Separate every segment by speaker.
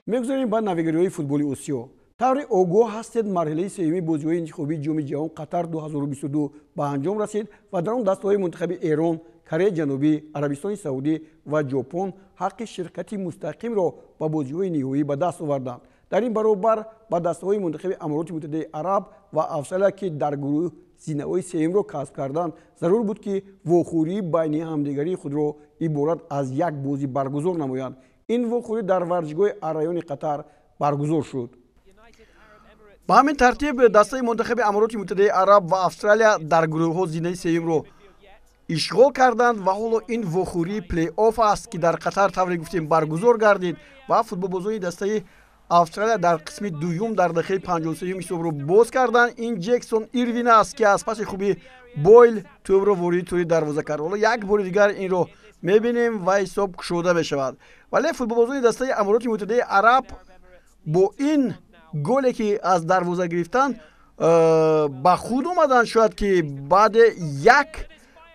Speaker 1: Мегузарем ба навигариҳои футболи Осиё. Тавре огоҳ ҳастед, марҳилаи сеюми бозиҳои интихобии Ҷоми ҷаҳон Қатар 2022 ба анҷом расид ва дар он дастаҳои мунтахаби Эрон, Кореяи Ҷанубӣ, Арабистони Саудӣ ва Ҷопон ҳаққи ширкати мустақимро ба бозиҳои ниҳоӣ ба даст оварданд. Дар ин баробар ба дастаҳои мунтахаби Амороти Муттаҳидаи Араб ва Австралия, ки дар гурӯҳ зинаҳои сеюмро касб карданд, зарур буд, ки вохӯрии байни ҳамдигарии худро иборат аз як бозӣ баргузор намоянд. Ин вохӯрӣ дар варзишгоҳи Аррайёни Қатар баргузор шуд. Ба ҳамин тартиб, дастаи мунтахаби Амороти Муттаҳидаи Араб ва Австралия дар гурӯҳҳо зинаи сеюмро ишғол карданд ва ҳоло ин вохӯрии плей-офф аст, ки дар Қатар, тавре гуфтем, баргузор гардид ва футболбозони дастаи Австралия дар қисми дуюм дар дақиқаи 53-юм ҳисобро боз карданд. Ин Ҷексон Ирвин аст, ки аз паси хуби Бойл тӯбро вориди тӯри дарвоза кард. Ҳоло як бори дигар инро мебинем ва ҳисоб кушода мешавад. Вале футболбозони дастаи Амороти Муттаҳидаи Араб бо ин голе, ки аз дарвоза гирифтанд, ба худ омаданд. Шояд ки баъде як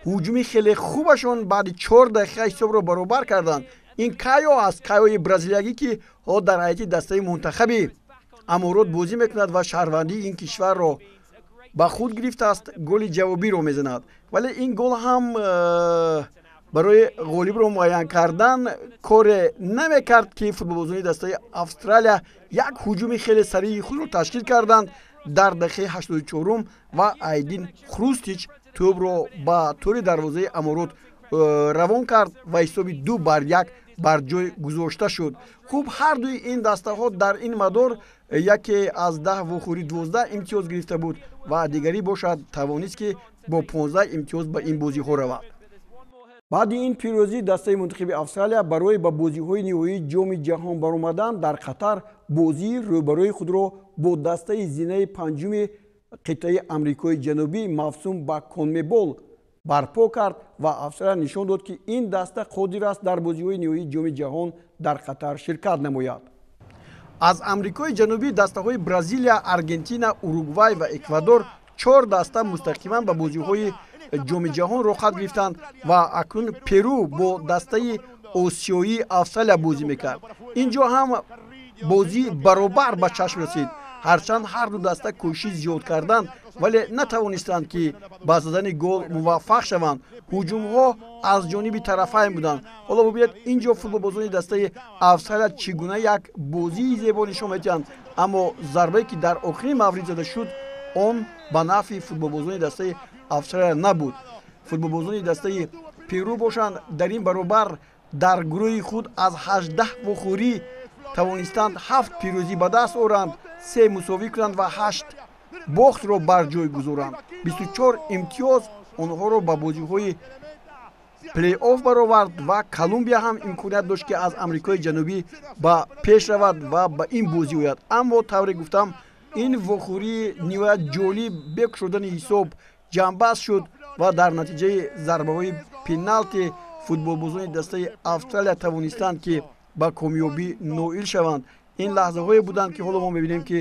Speaker 1: ҳуҷуми хеле хубашон баъди 4 дақиқа ҳисобро баробар карданд. Ин Кайо аст, Кайои бразилиягӣ, ки ҳоло дар ҳайати дастаи мунтахаби Аморот бозӣ мекунад ва шаҳрвандии ин кишварро ба худ гирифтааст, голи ҷавобиро мезанад. Вале ин гол ҳам барои ғолибро муайян кардан коре намекард, ки футболбозони дастаи Австралия як ҳуҷуми хеле сарии худро ташкил карданд дар дақиқаи 84-ум ва Айдин Хрустич тӯбро ба тӯри дарвозаи Аморот равон кард ва ҳисоби 2 бар 1 бар ҷой гузошта шуд. Хуб, ҳардуи ин дастаҳо дар ин мадор яке аз 10 вохӯрӣ 12 имтиёз гирифта буд ва дигарӣ бошад, тавонист, ки бо 15 имтиёз ба ин бозиҳо равад. Баъди ин пирӯзӣ дастаи мунтахаби Австралия барои ба бозиҳои ниҳоии Ҷоми ҷаҳон баромадан дар Қатар бозии рӯбарӯи худро бо дастаи зинаи панҷуми қитъаи Амрикои Ҷанубӣ, мавсум ба Конмебол, барпо кард ва Австралия нишон дод, ки ин даста қодир аст дар бозиҳои ниҳоии Ҷоми ҷаҳон дар Қатар ширкат намояд. Аз Амрикои Ҷанубӣ дастаҳои Бразилия, Аргентина, Уругвай ва Эквадор, чор даста мустақиман ба бозиҳои Ҷоми ҷаҳон роҳхат гирифтанд ва акнун Перу бо дастаи осиёии Австралия бозӣ мекард. Ин ҷо ҳам бозӣ баробар ба чашм расид. Ҳарчанд ҳарду даста кӯшиш зиёд карданд, вале натавонистанд, ки ба задани гол муваффақ шаванд. Ҳуҷумҳо аз ҷониби тарафайн буданд. Ҳоло бубинед, ин ҷо футболбозони дастаи Австралия чӣ гуна як бозии зебо нишон медиҳанд, аммо зарбае, ки дар охирин маврид зада шуд, он ба нафъи футболбозони дастаи Австралия набуд. Футболбозони дастаи Перу бошанд, дар ин баробар дар гурӯҳи худ аз 18 вохӯрӣ тавонистанд ҳафт пирӯзӣ ба даст оранд, се мусовӣ кунанд ва ҳашт бохтро бар ҷой гузоранд. 24 имтиёз онҳоро ба бозиҳои плей-офф баровард ва Колумбия ҳам имконият дошт, ки аз Амрикои Ҷанубӣ ба пеш равад ва ба ин бозӣ ояд. Аммо, тавре гуфтам, ин вохӯрии ниҳоят ҷолиб бе кушодани ҳисоб ҷамъбаст шуд ва дар натиҷаи зарбаҳои пеналти футболбозони дастаи Австралия тавонистанд, ки ба комёбӣ ноил шаванд. Ин лаҳзаҳое буданд, ки ҳоло мо мебинем, ки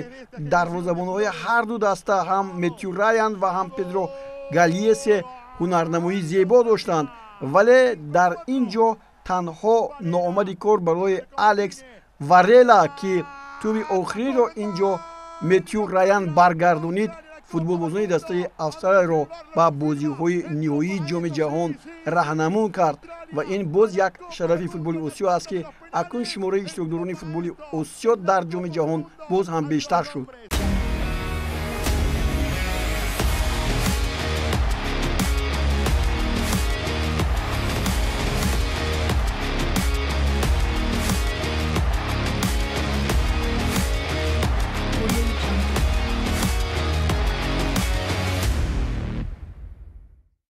Speaker 1: дарвозабонҳои ҳарду даста, ҳам Метью Раян ва ҳам Педро Галиесе, ҳунарнамоии зебо доштанд. Вале дар ин ҷо танҳо ноомади кор барои Алекс Варела, ки тӯби охириро ин ҷо Метью Раян баргардонид, футболбозони дастаи Австралияро ба бозиҳои ниҳоии Ҷоми ҷаҳон раҳнамун кард. Ва ин боз як шарафи футболи Осиё аст, ки акнун шумораи иштирокдорони футболи Осиё дар Ҷоми ҷаҳон боз ҳам бештар шуд.